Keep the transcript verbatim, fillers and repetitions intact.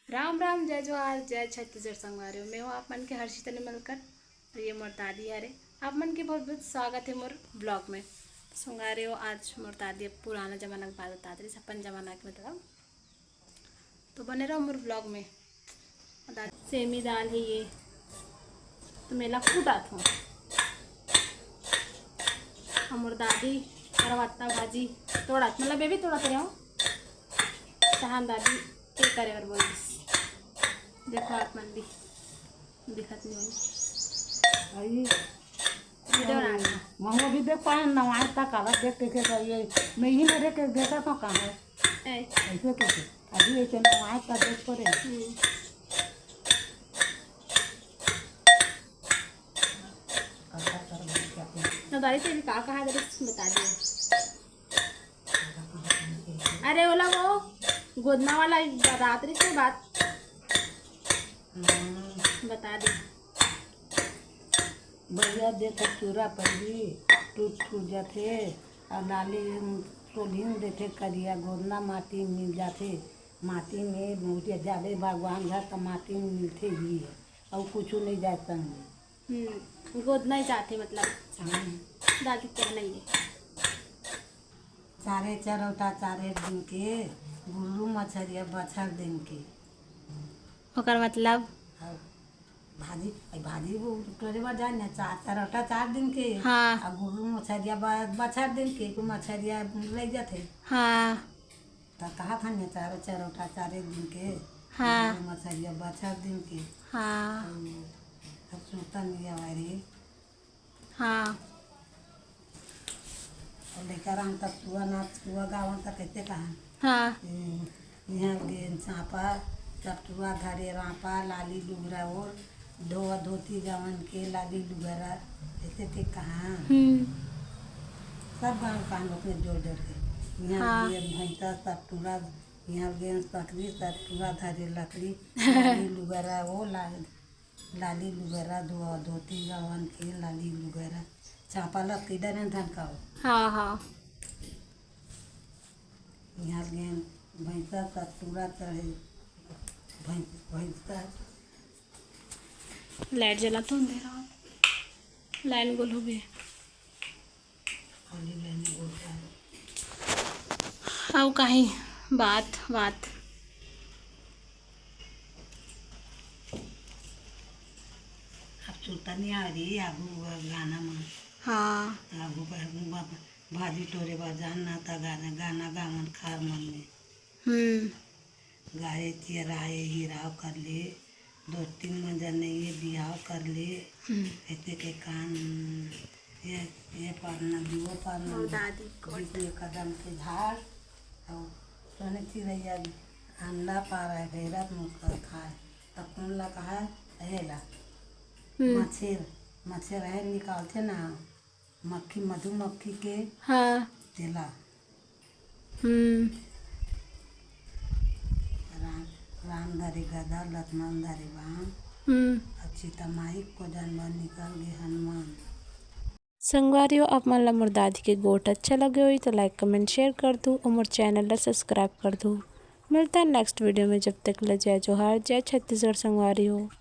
राम राम, जय जोहार, जय छत्तीसगढ़ संगवारी हो। मैं हूँ आप मन के हर्षिता निमलकर और ये मोर दादी हरे। आप मन के बहुत बहुत स्वागत है मोर ब्लॉग में। तो संगवारी हो, आज मोर दादी अब पुराना जमाना के बात बतात रही, अपन जमाना के मतलब। तो बने रहो मोर ब्लॉग में। दादी, सेमी दाल है ये, तो मैं ला कूटत हूँ। और मोर दादी करवत्ता भाजी तोड़त, मतलब बेबी तोड़त रहे हो, तहान दादी के करे बर बोलिस। देखो आप मन भी दिखत नहीं होई। आई, वीडियो बना रही हूँ। महू अभी देख पाए नवाए तक अलग देख के के ये मैं ही मेरे के देखा तो कहाँ है? ऐ। ऐसे कैसे? अभी ऐसे नवाए तक देख पड़े। हम्म। तो दादी से भी का कहा, जरा बता दियो। अरे ओला वो गोदना वाला बतात रही से बात। हम्म। बता दे। बढ़िया देख चूरा पहिली टूट फूट जाथे, अउ लाली टोलिन देथे करिया, गोदना माटी मिल जाथे। माटी में मुझे जाबे भगवान घर त माटी में मिलथे ही, अउ कुछू नहीं जाए संग में। हम्म, गोदना ही जाथे मतलब। हम्म। दादी कहना ये। चारे चरौटा चारे दिन के, गुल्लू मछरिया बछर दिन के। ओकर मतलब? अउ भाजी, अइ भाजी वो टोरे बर जाए ना, चार चरौटा चार दिन के। हाँ। अउ गुल्लू मछरिया ब-, बछर दिन के, को मछरिया ले जाथे। हाँ। त कहा था ना, चारो चरौटा चारे दिन के। हाँ। गुल्लू मछरिया बछर दिन के। हाँ। अउ अब सुनता नहीं आवा रे। हाँ। अउ लइका रहन तब तुआ नाच, तुआ गावन त कइसे कहा? हाँ। हम्म, इहाँ गेन चाँपा, तब तुआ धरे राँपा, लाली लुगरा ओढ़, धोआ धोती गावन के, लाली लुगरा, ऐसे के कहा? हम्म। सब गाँव कान अपने जोड़ जोड़ के। इहाँ हाँ। गेन भैंसा, सब टूरा, इहाँ गेन सकरी, सब टूरा धरे लकड़ी, लाली लुगरा ओढ़, ला-, लाली लुगरा धो-, धोती गावन के लाली लुगरा। चाँपा लग के डरे धन का हो। हाँ, हाँ। इहाँ गेन भैंसा सतपुरा चढ़े। भैंस, भैंसा। लाइट जला तो अंधेरा। लाइन गोल हो गए। अउ काहीं बात, बात? अब सुरता नहीं आ रही, आगू गाना मन। हाँ। आगू ब-, ब-, भाजी टोरे बर जान ना ता गाना, गाना गावन खार मन में। हम्म। गाए चिराए हिराव कर ले, दो तीन मंजर नहीं ये बिहाव कर ले। हम्म। ऐसे के कान, ये, ये परना, दुओ परना, मोर दादी कोट। बीच में कदम के झाड़, अउ सोने चिरैया अंडा पारा है, गैरत मुस्कर खाए। तब कौन ला कहा है? हेला। हम्म। मच्छर, मच्छर है निकालथे ना, मक्खी, मधुमक्खी के हाँ। तेला। हम्म। राम, राम धरे गदा, लक्ष्मण धरे बाण। हम्म। अउ सीता माई को जानवर निकल गे हनुमान। संगवारी हो, आप मन ला मोर दादी के गोठ अच्छा लगे होही तो like, comment, share कर दू अउ मोर channel ला subscribe कर दू। मिलता है next video में, जब तक ले जय जोहार, जय छत्तीसगढ़ संगवारी हो।